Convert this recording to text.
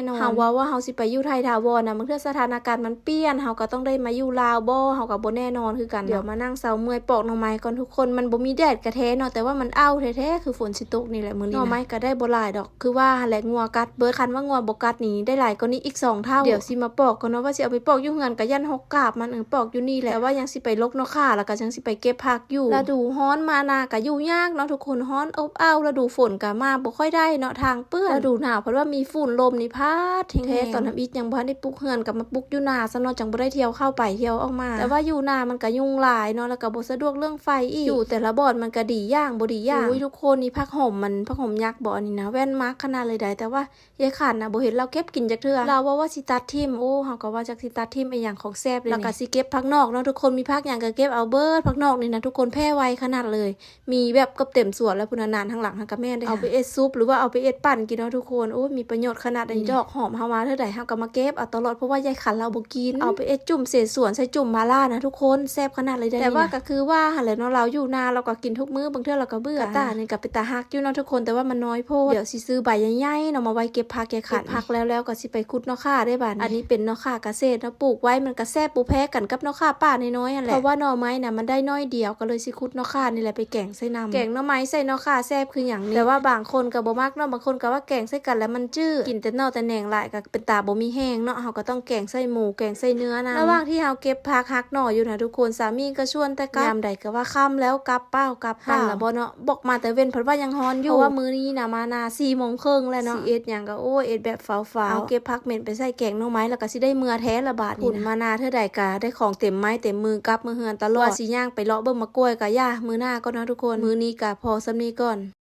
ນອນ ເຮົາເວົ້າວ່າເຮົາຊິໄປຢູ່ໄທຖາວອນນະ ບາງເທື່ອສະຖານະການມັນປ່ຽນ ເຮົາກໍຕ້ອງໄດ້ມາຢູ່ລາວບໍ່ ເຮົາກໍບໍ່ແນ່ນອນຄືກັນເນາະ. ດຽວມານັ່ງເຊົາເມື່ອຍປອກໜໍ່ໄມ້ກ່ອນທຸກຄົນ ມັນບໍ່ມີແດດກະແທ້ເນາະ ແຕ່ວ່າມັນອ້າວແທ້ໆ ຄືຝົນຊິຕົກນີ້ແຫຼະມື້ນີ້ນະ. ໜໍ່ໄມ້ກໍໄດ້ບໍ່ຫຼາຍດອກ ຄືວ່າຫັ້ນແຫຼະ ງົວກັດເບິດ ຄັນວ່າງົວບໍ່ກັດນີ້ໄດ້ຫຼາຍກວ່ານີ້ອີກສອງເທົ່າ. ດຽວຊິມາປອກກ່ອນເນາະ ວ່າຊິເອົາໄປປອກຢູ່ເຮືອນກໍຢ້ານຫົກກາບມັນ ເອີ ປອກຢູ່ນີ້ແຫຼະ. ແຕ່ວ່າຍັງຊິໄປລົກໜໍ່ຂ່າ ແລ້ວກໍຍັງຊິໄປເກັບຜັກຢູ່. ລະດູຮ້ອນມານາກໍຢູ່ຍາກເນາະທຸກຄົນ ຮ້ອນອົບອ້າວ ລະດູຝົນກໍມາບໍ່ຄ່ອຍໄດ້ເນາະ ທາງເປື້ອນ. ລະດູໜາວເພິ່ນວ່າມີຝຸ່ນລົມນີ້ ພາດແຮງໆ. ຕອນທຳອິດຍັງບໍ່ທັນໄດ້ປຸກເຮືອນ ກໍມາປຸກຢູ່ນາຊະເນາະ ຈັ່ງບໍ່ໄດ້ທ່ຽວເຂົ້າໄປທ່ຽວອອກມາ. ແຕ່ວ່າຢູ່ນາມັນກໍຍຸງຫຼາຍເນາະ ແລ້ວກໍບໍ່ສະດວກເລື່ອງໄຟອີກ ຢູ່ແຕ່ລະບ່ອນມັນກໍດີຢ່າງບໍ່ດີຢ່າງ. ໂອ້ຍ ທຸກຄົນ ນີ້ຜັກຫອມ ມັນຜັກຫອມຍັກບໍ ອັນນີ້ນະ ແວ່ນມັກຂະໜາດເລີຍໃດ ແຕ່ວ່າ ຍາຍຂັນນະບໍ່ເຫັນລາວເກັບກິນຈັກເທື່ອ ລາວເວົ້າວ່າຊິຕັດຖິ້ມ. ໂອ້ ເຮົາກໍວ່າຈັກຊິຕັດຖິ້ມອີ່ຫຍັງຂອງແຊບເດ. ແລ້ວກໍຊິເກັບຜັກນອກເນາະທຸກຄົນ ມີຜັກຫຍັງກໍເກັບເອົາເບີດ. ຜັກນອກນີ້ນະທຸກຄົນ ແຜ່ໄວຂະໜາດເລີຍ ມີແບບເກືອບເຕັມສວນແລ້ວພຸ້ນນະ ນານທາງຫຼັງຫັ້ນກໍແມ່ນເດ້. ເອົາໄປເອັດຊຸບ ຫຼືວ່າເອົາໄປເອັດປັ່ນກິນເນາະທຸກຄົນ. ໂອ້ຍ ມີປະໂຫຍດຂະໜາດໃດ. ນີ້ດອກຫອມເຮົາມາເທື່ອໃດ ເຮົາກໍມາເກັບເອົາຕະຫຼອດ ເພາະວ່າຍາຍຂັນລາວບໍ່ກິນ. ເອົາໄປເອັດຈຸ້ມເສສວນ ໃສ່ຈຸ້ມໝາລ່ານະທຸກຄົນ ແຊບຂະໜາດເລີຍໃດ. ແຕ່ວ່າກໍຄືວ່າຫັ້ນແຫຼະເນາະ ລາວຢູ່ນາ ລາວກໍກິນທຸກມື້ ບາງເທື່ອລາວກໍເບື່ອ. ກະຕ່ານີ້ກໍເປັນຕາຮັກຢູ່ເນາະທຸກຄົນ ແຕ່ວ່າມັນນ້ອຍໂພດ. ດຽວຊິຊື້ໃບໃຫຍ່ໆເນາະ ມາໄວ້ເກັບຜັກແກ່ຂັນ. ເກັບຜັກແລ້ວໆກໍຊິໄປຂຸດໜໍ່ຂ່າເດ້ບາດນີ້. ອັນນີ້ເປັນໜໍ່ຂ່າກະເສດເນາະ ປູກໄວ້ມັນກໍແຊບບໍ່ແພ້ກັນກັບໜໍ່ຂ່າປ່ານ້ອຍໆຫັ້ນແຫຼະ ເພາະວ່າໜໍ່ໄມ້ນະມັນໄດ້ໜ້ອຍດຽວ ກໍເລີຍຊິຂຸດໜໍ່ຂ່ານີ້ແຫຼະໄປແກງໃສ່ນຳ. ແກງໜໍ່ໄມ້ໃສ່ໜໍ່ຂ່າແຊບຄືຫຍັງນີ້. ແຕ່ວ່າບາງຄົນກໍບໍ່ມັກເນາະ ບາງຄົນກໍວ່າແກງໃສ່ກັນແລ້ວມັນຈືດ ກິນແຕ່ໜໍ່ແຕ່ແໜງຫຼາຍກໍເປັນຕາບໍ່ມີແຮງເນາະ. ເຮົາກໍຕ້ອງແກງໃສ່ໝູ ແກງໃສ່ເນື້ອນຳ. ລະຫວ່າງທີ່ເຮົາເກັບຜັກຫັກໜໍ່ຢູ່ນະທຸກຄົນ ສາມີກໍຊວນແຕ່ກັບ. ຍາມໃດກໍວ່າຄ່ຳແລ້ວ ກັບເປ້າກັບ ຫັນລະບໍ່ເນາະ ບອກມາແຕ່ເວັນ ເພິ່ນວ່າຍັງຮ້ອນຢູ່ ເພາະວ່າມື້ນີ້ນະມານາສີ່ໂມງເຄິ່ງແລ້ວເນາະ. ຊິເຮັດຫຍັງກໍ ໂອ້ຍ ເຮັດແບບຟ້າວໆ ເອົາເກັບຜັກເໝັນໄປໃສ່ແກງໜໍ່ໄມ້ ແລ້ວກໍຊິໄດ້ເມືອແທ້ລະບາດນີ້ນະ. ຫຸນມານາເທື່ອໃດກໍໄດ້ຂອງເຕັມໄມ້ເຕັມມືກັບມາເຮືອນຕະຫຼອດ. ວ່າຊິຍ່າງໄປເລາະເບິ່ງໝາກກ້ວຍກໍຢ່າ ມື້ໜ້າກ່ອນເນາະທຸກຄົນ. ມື້ນີ້ກໍພໍສ່ຳນີ້ກ່ອນ.